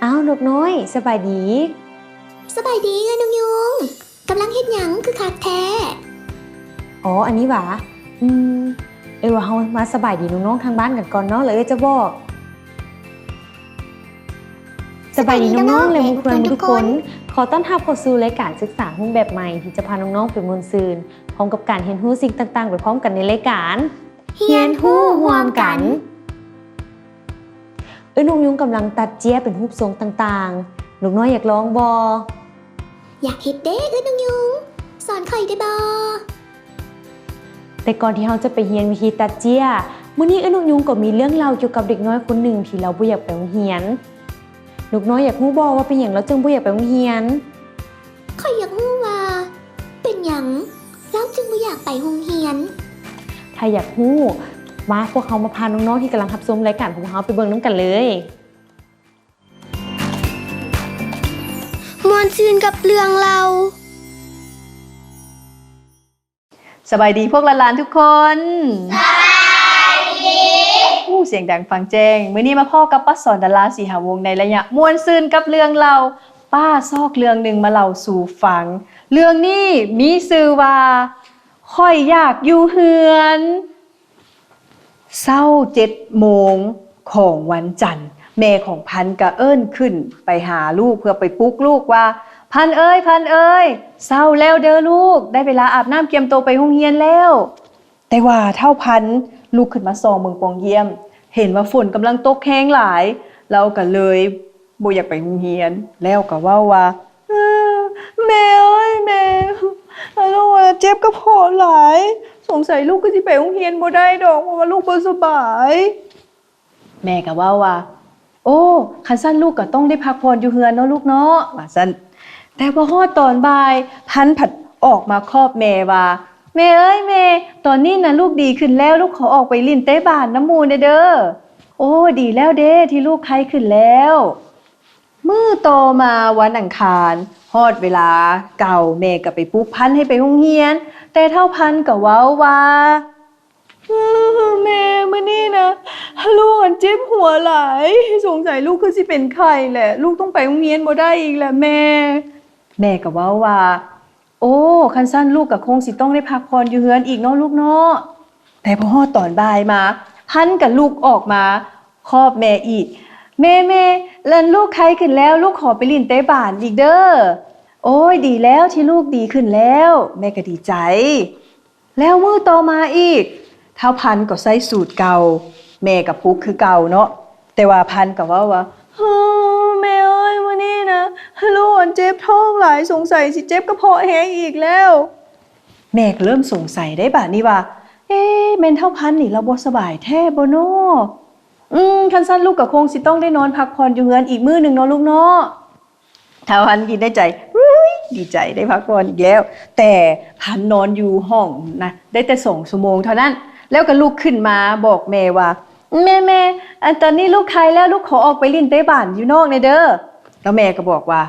ອ້າວ ນົກນ້ອຍ ສະບາຍດີ. ສະບາຍດີ ເອື້ອຍນົກຍຸງ. ກຳລັງເຮັດຫຍັງຄືຄັກແທ້? ອໍ ອັນນີ້ຫວາ? ອືມ ເອື້ອຍວ່າເຮົາມາສະບາຍດີນ້ອງໆທາງບ້ານກັນກ່ອນເນາະ ແລ້ວເອື້ອຍຈະບອກ. ສະບາຍດີນ້ອງໆ ແລະ ໝູ່ເພື່ອນທຸກຄົນ. ຂໍຕ້ອນຮັບເຂົ້າສູ່ລາຍການສຶກສາຮູບແບບໃໝ່ ທີ່ຈະພານ້ອງໆໄປມ່ວນຊື່ນ ພ້ອມກັບການຮຽນຮູ້ສິ່ງຕ່າງໆໄປພ້ອມກັນໃນລາຍການ ຮຽນຮູ້ຮ່ວມກັນ. ເອື້ອຍນົກຍຸງກຳລັງຕັດເຈ້ຍເປັນຮູບຊົງຕ່າງໆ. ນົກນ້ອຍຢາກລອງບໍ່? ຢາກເຮັດເດ້ ເອື້ອຍນົກຍຸງ. ສອນຂ້ອຍໄດ້ບໍ່? ແຕ່ກ່ອນທີ່ເຮົາຈະໄປຮຽນວິທີຕັດເຈ້ຍ, ມື້ນີ້ເອື້ອຍນົກຍຸງກໍມີເລື່ອງເລົ່າກ່ຽວກັບເດັກນ້ອຍຄົນໜຶ່ງທີ່ລາວບໍ່ຢາກໄປໂຮງຮຽນ. ນົກນ້ອຍຢາກຮູ້ບໍ່ວ່າເປັນຫຍັງລາວຈຶ່ງບໍ່ຢາກໄປໂຮງຮຽນ? ຂ້ອຍຢາກຮູ້ວ່າເປັນຫຍັງລາວຈຶ່ງບໍ່ຢາກໄປໂຮງຮຽນ? ຖ້າຢາກຮູ້, ມາ ພວກເຮົາມາພານ້ອງໆທີ່ກຳລັງຮັບຊົມລາຍການຂອງພວກເຮົາໄປເບິ່ງນຳກັນເລີຍ. ມ່ວນຊື່ນກັບເລື່ອງເລົ່າ. ສະບາຍດີພວກຫຼານໆທຸກຄົນ. ສະບາຍດີ. ໂອ້ ສຽງດັງຟັງແຈ້ງ. ມື້ນີ້ມາພໍ້ກັບປ້າສອນ ດາລາ ສີຫາວົງ ໃນໄລຍະມ່ວນຊື່ນກັບເລື່ອງເລົ່າ. ປ້າຊອກເລື່ອງໜຶ່ງມາເລົ່າສູ່ຟັງ. ເລື່ອງນີ້ມີຊື່ວ່າ ຂ້ອຍຢາກຢູ່ເຮືອນ. ເຊົ້າເຈັດໂມງຂອງວັນຈັນ, ແມ່ຂອງພັນກະເອີ້ນຂຶ້ນໄປຫາລູກເພື່ອໄປປຸກລູກວ່າ, ພັນເອີຍ, ພັນເອີຍ, ເຊົ້າແລ້ວເດີລູກ, ໄດ້ເວລາອາບນ້ຳກຽມໂຕໄປໂຮງຮຽນແລ້ວ. ແຕ່ວ່າທ້າວພັນລຸກຂຶ້ນມາສ່ອງເບິ່ງປ່ອງຢ້ຽມ, ເຫັນວ່າຝົນກຳລັງຕົກແຮງຫຼາຍ, ລາວກະເລີຍ ບໍ່ຢາກໄປໂຮງຮຽນ ແລ້ວກໍເວົ້າວ່າ, ເອີ ແມ່ເອີຍແມ່, ລູກເຈັບກະເພາະຫຼາຍ, ສົງໄສລູກຄືຊິໄປໂຮງຮຽນບໍ່ໄດ້ດອກ ເພາະວ່າລູກບໍ່ສະບາຍ. ແມ່ກໍເວົ້າວ່າ, ໂອ້ ຄັນຊັ້ນລູກກໍຕ້ອງໄດ້ພັກຜ່ອນຢູ່ເຮືອນເນາະລູກເນາະ ວ່າຊັ້ນ. ແຕ່ພໍຮອດຕອນບ່າຍ ພັນພັດອອກມາຄອບແມ່ວ່າ, ແມ່ເອີຍແມ່, ຕອນນີ້ນະລູກດີຂຶ້ນແລ້ວ, ລູກຂໍອອກໄປຫຼິ້ນເຕະບານນຳໝູ່ແດ່ເດີ. ໂອ້ ດີແລ້ວເດ້ທີ່ລູກໄຄຂຶ້ນແລ້ວ. ມື້ຕໍ່ມາວັນອັງຄານ ຮອດເວລາເກົ່າ ແມ່ກໍໄປປຸກພັນໃຫ້ໄປໂຮງຮຽນ, ແຕ່ທ້າວພັນກໍເວົ້າວ່າ, ແມ່, ມື້ນີ້ນະ ລູກອັນເຈັບຫົວຫຼາຍ, ສົງໄສລູກຄືຊິເປັນໄຂ້ແຫຼະ, ລູກຕ້ອງໄປໂຮງຮຽນບໍ່ໄດ້ອີກແຫຼະແມ່. ແມ່ກໍເວົ້າວ່າ, ໂອ້ ຄັນຊັ້ນລູກກໍຄົງຊິຕ້ອງໄດ້ພັກຜ່ອນຢູ່ເຮືອນອີກເນາະລູກເນາະ. ແຕ່ພໍຮອດຕອນບ່າຍມາ ພັນກໍລຸກອອກມາຄອບແມ່ອີກ, ແມ່, ແມ່, ອັນລູກໄຄຂຶ້ນແລ້ວ, ລູກຂໍໄປຫຼິ້ນເຕະບານອີກເດີ. ໂອ້ຍ ດີແລ້ວທີ່ລູກດີຂຶ້ນແລ້ວ, ແມ່ກໍດີໃຈ. ແລ້ວມື້ຕໍ່ມາອີກ ທ້າວພັນກໍໃຊ້ສູດເກົ່າ, ແມ່ກໍປຸກຄືເກົ່າເນາະ. ແຕ່ວ່າພັນກໍເວົ້າວ່າ, ເຮີ ແມ່ເອີຍ, ມື້ນີ້ນະ ລູກອັນເຈັບທ້ອງຫຼາຍ, ສົງໄສຊິເຈັບກະເພາະແຮງອີກແລ້ວ. ແມ່ກໍເລີ່ມສົງໄສໄດ໋ບາດນີ້ວ່າ, ເອ ແມ່ນທ້າວພັນນີ້ລາວບໍ່ສະບາຍແທ້ບໍ່ນໍ? ອືມ ຄັນຊັ້ນລູກກໍຄົງຊິຕ້ອງໄດ້ນອນພັກຜ່ອນຢູ່ເຮືອນອີກມື້ໜຶ່ງເນາະລູກເນາະ. ທ້າວພັນຄິດໃນໃຈ, ອຸ້ຍ ດີໃຈໄດ້ພັກຜ່ອນອີກແລ້ວ. ແຕ່ພັນນອນຢູ່ຫ້ອງນະ ໄດ້ແຕ່ສອງຊົ່ວໂມງເທົ່ານັ້ນ, ແລ້ວກໍລຸກຂຶ້ນມາບອກແມ່ວ່າ, ແມ່, ແມ່, ອັນຕອນນີ້ລູກໄຄແລ້ວ, ລູກຂໍອອກໄປຫຼິ້ນເຕະບານຢູ່ນອກແດ່ເດີ. ແລ້ວແມ່ກໍບອກວ່າ,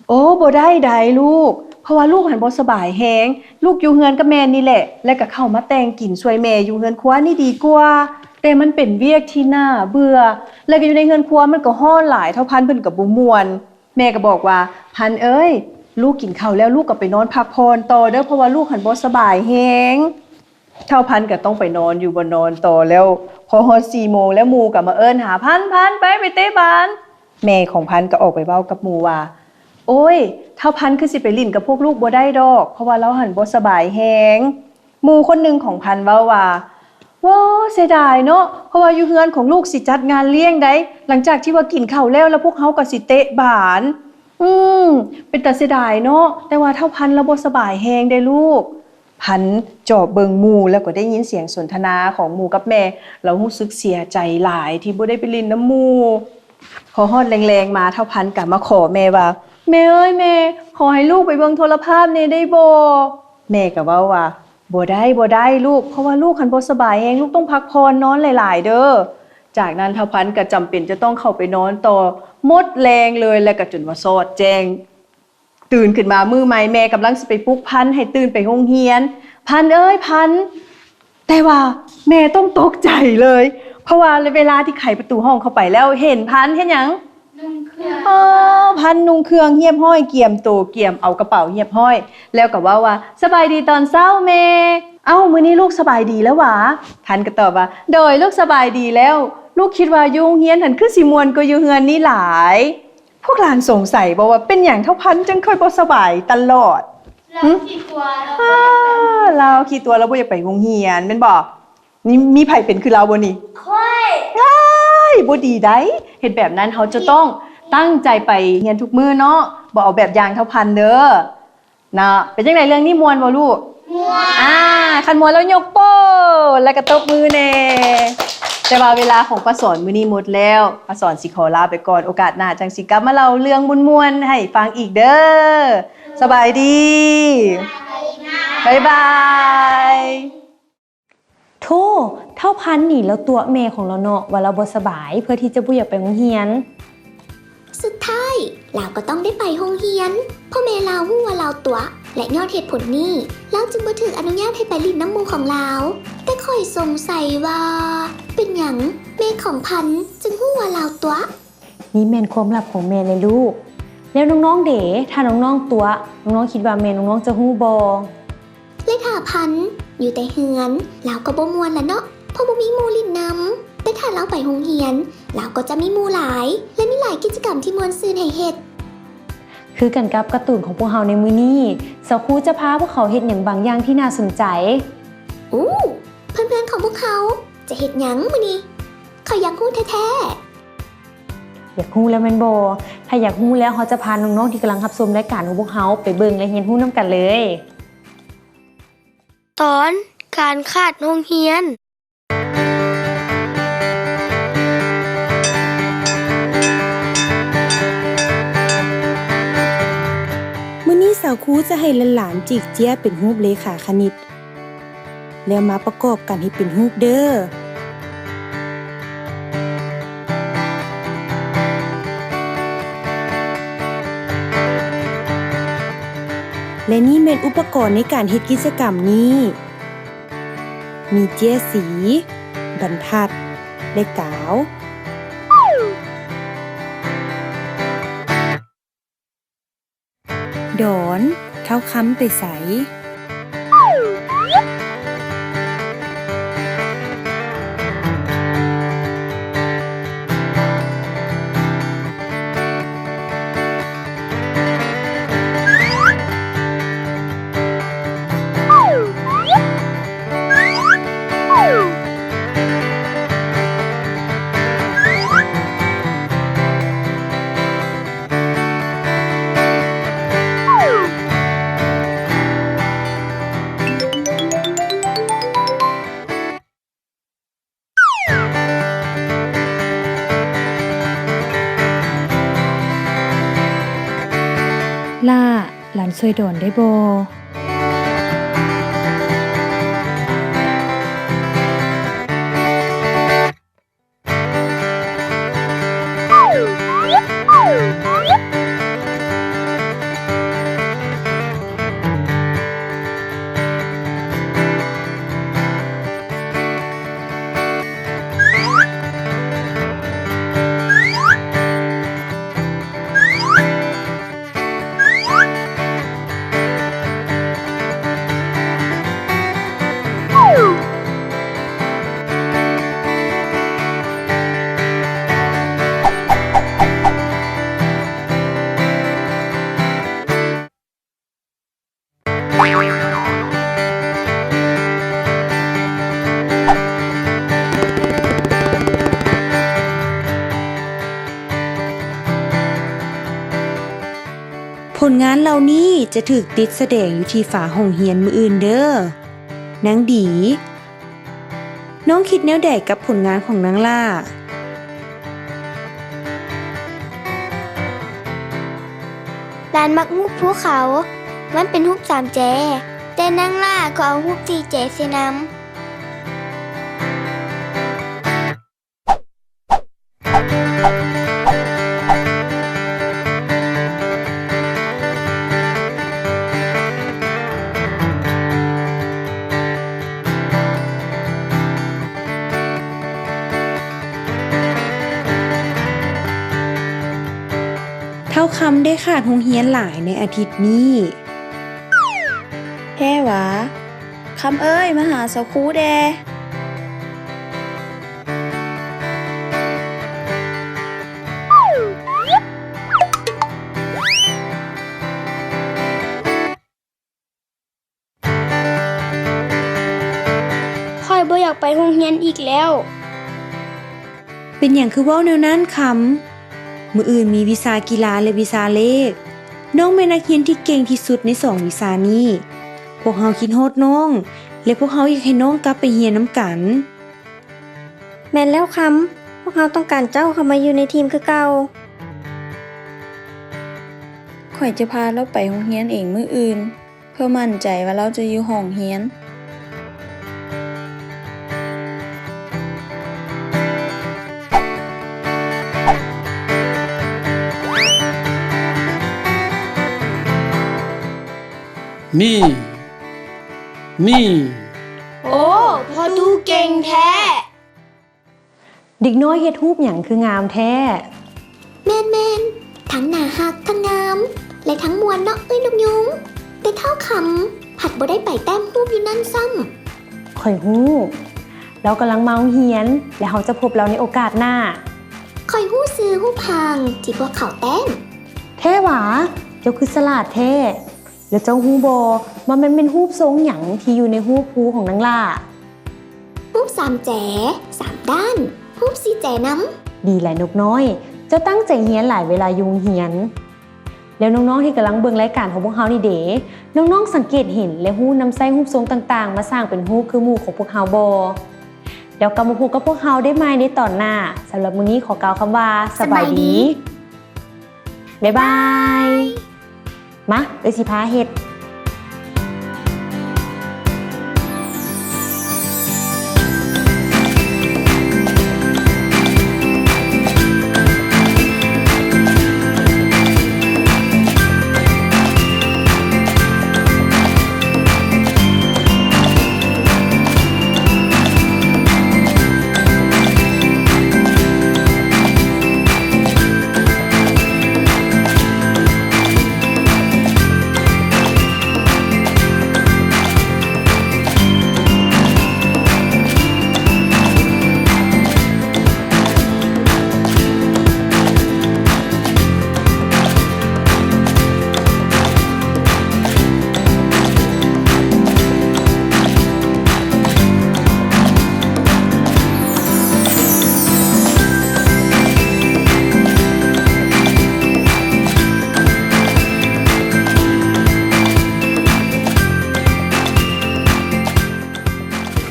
ໂອ້ ບໍ່ໄດ້ໃດ໋ລູກ, ເພາະວ່າລູກຫັ້ນບໍ່ສະບາຍແຮງ, ລູກຢູ່ເຮືອນກັບແມ່ນີ້ແຫຼະ, ແລ້ວກໍເຂົ້າມາແຕ່ງກິນຊ່ວຍແມ່ຢູ່ເຮືອນຄົວນີ້ດີກວ່າ. ແຕ່ມັນເປັນວຽກທີ່ໜ້າເບື່ອ, ແລ້ວກໍຢູ່ໃນເຮືອນຄົວມັນກໍຮ້ອນຫຼາຍ, ທ້າວພັນເພິ່ນກໍບໍ່ມ່ວນ. ແມ່ກໍບອກວ່າ, ພັນເອີຍ, ລູກກິນເຂົ້າແລ້ວ ລູກກໍໄປນອນພັກຜ່ອນຕໍ່ເດີ, ເພາະວ່າລູກຫັ້ນບໍ່ສະບາຍແຮງ. ທ້າວພັນກໍຕ້ອງໄປນອນຢູ່ບ່ອນນອນຕໍ່ແລ້ວ. ພໍຮອດສີ່ໂມງແລ້ວ ໝູ່ກໍມາເອີ້ນຫາ, ພັນ, ພັນ, ໄປ, ໄປເຕະບານ. ແມ່ຂອງພັນກໍອອກໄປເວົ້າກັບໝູ່ວ່າ, ໂອ້ຍ, ທ້າວພັນຄືຊິໄປຫຼິ້ນກັບພວກລູກບໍ່ໄດ້ດອກ, ເພາະວ່າລາວຫັ້ນບໍ່ສະບາຍແຮງ. ໝູ່ຄົນໜຶ່ງຂອງພັນເວົ້າວ່າ, ໂອ້ ເສຍດາຍເນາະ, ເພາະວ່າຢູ່ເຮືອນຂອງລູກຊິຈັດງານລ້ຽງໃດ໋, ຫຼັງຈາກທີ່ວ່າກິນເຂົ້າແລ້ວ ແລ້ວພວກເຮົາກໍຊິເຕະບານ. ອືມ ເປັນຕາເສຍດາຍເນາະ, ແຕ່ວ່າທ້າວພັນລາວບໍ່ສະບາຍແຮງເດ້ລູກ. ພັນຈອບເບິ່ງໝູ່ ແລ້ວກໍໄດ້ຍິນສຽງສົນທະນາຂອງໝູ່ກັບແມ່, ລາວຮູ້ສຶກເສຍໃຈຫຼາຍທີ່ບໍ່ໄດ້ໄປຫຼິ້ນນຳໝູ່. ພໍຮອດແລງໆມາ ທ້າວພັນກໍມາຂໍແມ່ວ່າ, ແມ່ເອີຍແມ່, ຂໍໃຫ້ລູກໄປເບິ່ງໂທລະພາບແດ່ໄດ້ບໍ່? ແມ່ກໍເວົ້າວ່າ, ບໍ່ໄດ້, ບໍ່ໄດ້ລູກ, ເພາະວ່າລູກຫັ້ນບໍ່ສະບາຍແຮງ, ລູກຕ້ອງພັກຜ່ອນນອນຫຼາຍໆເດີ. ຈາກນັ້ນທ້າວພັນກໍຈຳເປັນຈະຕ້ອງເຂົ້າໄປນອນຕໍ່, ໝົດແຮງເລີຍ, ແລ້ວກໍຈົນວ່າຊອດແຈ້ງ. ຕື່ນຂຶ້ນມາມື້ໃໝ່, ແມ່ກຳລັງຊິໄປປຸກພັນໃຫ້ຕື່ນໄປໂຮງຮຽນ, ພັນເອີຍ, ພັນ. ແຕ່ວ່າແມ່ຕ້ອງຕົກໃຈເລີຍ, ເພາະວ່າເວລາທີ່ໄຂປະຕູຫ້ອງເຂົ້າໄປແລ້ວເຫັນພັນເຮັດຫຍັງ? ນຸ່ງເຄື່ອງ ອໍ ພັນນຸ່ງເຄື່ອງຮຽບຮ້ອຍ ກຽມໂຕ ກຽມເອົາກະເປົາຮຽບຮ້ອຍ ແລ້ວກໍເວົ້າວ່າ ສະບາຍດີຕອນເຊົ້າແມ່. ເອົ້າ ມື້ນີ້ລູກສະບາຍດີແລ້ວຫວາ? ພັນກໍຕອບວ່າ ໂດຍ ລູກສະບາຍດີແລ້ວ. ລູກຄິດວ່າຢູ່ໂຮງຮຽນຫັ້ນຄືຊິມ່ວນກວ່າຢູ່ເຮືອນນີ້ຫຼາຍ. ພວກຫຼານສົງໄສບໍ່ວ່າເປັນຫຍັງທ້າວພັນຈຶ່ງຄ່ອຍບໍ່ສະບາຍຕະຫຼອດ? ລາວ ຫຶ? ຂີ້ຕົວະ ລາວບໍ່ຢາກໄປໂຮງຮຽນ ລາວຂີ້ຕົວະ ລາວບໍ່ຢາກໄປໂຮງຮຽນແມ່ນບໍ່? ມີ ມີໃຜເປັນຄືລາວບໍ່ນີ້? ຂ້ອຍ ອ້າຍ ບໍ່ດີໃດ໋. ເຮັດແບບນັ້ນເຮົາຈະຕ້ອງຕັ້ງໃຈໄປຮຽນທຸກມື້ເນາະ, ບໍ່ເອົາແບບຢ່າງທ້າວພັນເດີ. ເນາະ ເປັນຈັ່ງໃດເລື່ອງນີ້ມ່ວນບໍ່ລູກ? ມ່ວນ. ອ່າ ຄັນມ່ວນແລ້ວຍົກໂປ້ ແລ້ວກໍຕົບມືແດ່. ແຕ່ວ່າເວລາຂອງປ້າສອນມື້ນີ້ໝົດແລ້ວ, ປ້າສອນຊິຂໍລາໄປກ່ອນ, ໂອກາດໜ້າຈັ່ງຊິກັບມາເລົ່າເລື່ອງມ່ວນໆໃຫ້ຟັງອີກເດີ. ສະບາຍດີ. ບາຍບາຍ. ໂທ້ ທ້າວພັນນີ້ລາວຕົວະແມ່ຂອງລາວເນາະ ວ່າລາວບໍ່ສະບາຍ ເພື່ອທີ່ຈະບໍ່ຢາກໄປໂຮງຮຽນ. ສຸດທ້າຍລາວກໍຕ້ອງໄດ້ໄປໂຮງຮຽນ ເພາະແມ່ລາວຮູ້ວ່າລາວຕົວະ ແລະ ຍ້ອນເຫດຜົນນີ້ ລາວຈຶ່ງບໍ່ຖືກອະນຸຍາດໃຫ້ໄປຫຼິ້ນນຳໝູ່ຂອງລາວ. ແຕ່ຂ້ອຍສົງໄສວ່າ ເປັນຫຍັງແມ່ຂອງພັນຈຶ່ງຮູ້ວ່າລາວຕົວະ? ນີ້ແມ່ນຄວາມລັບຂອງແມ່ແລະລູກ. ແລ້ວນ້ອງໆເດ? ຖ້ານ້ອງໆຕົວະ ນ້ອງໆຄິດວ່າແມ່ນ້ອງໆຈະຮູ້ບໍ່? ແລະ ຖ້າພັນຢູ່ແຕ່ເຮືອນ ລາວກໍບໍ່ມ່ວນລະເນາະ ເພາະບໍ່ມີໝູ່ຫຼິ້ນນຳ. ແຕ່ຖ້າລາວໄປໂຮງຮຽນ ລາວກໍຈະມີໝູ່ຫຼາຍ ແລະ ມີຫຼາຍກິດຈະກຳທີ່ມ່ວນຊື່ນໃຫ້ເຮັດ. ຄືກັນກັບກາຕູນຂອງພວກເຮົາໃນມື້ນີ້, ສາວຄູຈະພາພວກເຂົາເຮັດຫຍັງບາງຢ່າງທີ່ໜ້າສົນໃຈ. ໂອ້ ເພື່ອນໆຂອງພວກເຮົາຈະເຮັດຫຍັງມື້ນີ້? ຂ້ອຍຢາກຮູ້ແທ້ໆ. ຢາກຮູ້ແລ້ວແມ່ນບໍ່? ຖ້າຢາກຮູ້ແລ້ວ, ເຮົາຈະພານ້ອງໆທີ່ກຳລັງຮັບຊົມລາຍການຂອງພວກເຮົາໄປເບິ່ງ ແລະ ຮຽນຮູ້ນຳກັນເລີຍ. ຕອນການຂາດໂຮງຮຽນ. ມື້ນີ້ສາວຄູຈະໃຫ້ຫຼານໆຈີກເຈ້ຍເປັນຮູບເລຂາຄະນິດ ແລ້ວມາປະກອບກັນໃຫ້ເປັນຮູບເດີ້. ແລະ ນີ້ແມ່ນອຸປະກອນໃນການເຮັດກິດຈະກຳນີ້. ມີເຈ້ຍສີ, ບັນທັດ ແລະ ກາວ. ດອນ, ທ້າວຄຳໄປໃສ? ຫຼ້າ, ຫຼານຊ່ວຍດອນໄດ້ບໍ່? ຜົນງານເຫຼົ່ານີ້ຈະຖືກຕິດສະແດງຢູ່ທີ່ຝາຫ້ອງຮຽນມື້ອື່ນເດີ້. ນາງດີ, ນ້ອງຄິດແນວໃດກັບຜົນງານຂອງນາງຫຼ້າ? ຫຼານມັກຮູບພູເຂົາ, ມັນເປັນຮູບສາມແຈ, ແຕ່ນາງຫຼ້າກໍເອົາຮູບສີ່ແຈໃສ່ນຳ. ເ ທ້າວຄຳໄດ້ຂາດໂຮງຮຽນຫຼາຍໃນອາທິດນີ້. ແທ້ຫວາ? ຄຳເອີຍ, ມາຫາສາວຄູແດ່. ຂ້ອຍບໍ່ຢາກໄປໂຮງຮຽນອີກແລ້ວ. ເປັນຫຍັງຄືເວົ້າແນວນັ້ນຄຳ? ມື້ອື່ນມີວິຊາກິລາ ແລະ ວິຊາເລກ. ນ້ອງແມ່ນນັກຮຽນທີ່ເກັ່ງທີ່ສຸດໃນສອງວິຊານີ້. ພວກເຮົາຄິດຮອດນ້ອງ ແລະ ພວກເຮົາຢາກໃຫ້ນ້ອງກັບໄປຮຽນນຳກັນ. ແມ່ນແລ້ວຄຳ, ພວກເຮົາຕ້ອງການເຈົ້າເຂົ້າມາຢູ່ໃນທີມຄືເກົ່າ. ຂ້ອຍຈະພາລາວໄປໂຮງຮຽນເອງມື້ອື່ນ ເພື່ອໝັ້ນໃຈວ່າລາວຈະຢູ່ຫ້ອງຮຽນ. ມີ ມີ ໂອ້ ພໍ່ຕູ້ເກັ່ງແທ້. ເດັກນ້ອຍເຮັດຮູບຫຍັງຄືງາມແທ້? ແມ່ນໆ, ທັງໜ້າຮັກ, ທັງງາມ ແລະ ທັງມ່ວນເນາະເອື້ອຍນົກຍຸງ. ແຕ່ທ້າວຄຳພັດບໍ່ໄດ້ໄປແຕ້ມຮູບຢູ່ນັ້ນຊ້ຳ. ຂ້ອຍຮູ້. ລາວກຳລັງມາໂຮງຮຽນ ແລະ ເຮົາຈະພົບລາວໃນໂອກາດໜ້າ. ຂ້ອຍຮູ້ຊື່ຮູບຮ່າງທີ່ພວກເຂົາແຕ້ມ. ແທ້ຫວາ? ເຈົ້າຄືສະຫຼາດແທ້. ແລ້ວເຈົ້າຮູ້ບໍ່ວ່າມັນແມ່ນຮູບຊົງຫຍັງທີ່ຢູ່ໃນຮູບຮູຂອງນາງຫຼ້າ? ຮູບສາມແຈ, ສາມດ້ານ, ຮູບສີ່ແຈນຳ. ດີຫຼາຍນົກນ້ອຍ, ເຈົ້າຕັ້ງໃຈຮຽນຫຼາຍເວລາຢູ່ໂຮງຮຽນ. ແລ້ວນ້ອງໆທີ່ກຳລັງເບິ່ງລາຍການຂອງພວກເຮົານີ້ເດ, ນ້ອງໆສັງເກດເຫັນ ແລະ ຮູ້ນຳໃຊ້ຮູບຊົງຕ່າງໆມາສ້າງເປັນຮູບຄືໝູ່ຂອງພວກເຮົາບໍ່? ແລ້ວກັບມາພົບກັບພວກເຮົາໄດ້ໃໝ່ໃນຕອນໜ້າ. ສຳລັບມື້ນີ້ຂໍກ່າວຄຳວ່າ ສະບາຍດີ. ສະບາຍດີ. ບາຍບາຍ. ມາ, ເອື້ອຍຊິພາເຮັດ.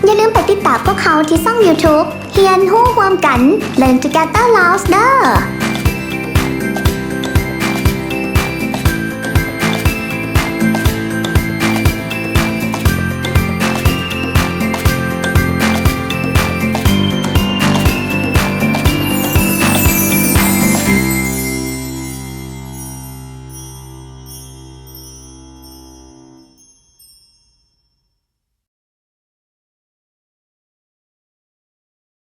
ຢ່າລືມໄປຕິດຕາມພວກເຮົາທີ່ຊ່ອງ YouTube ຮຽນຮູ້ຮ່ວມກັນ Learn Together Laos ເດີ້.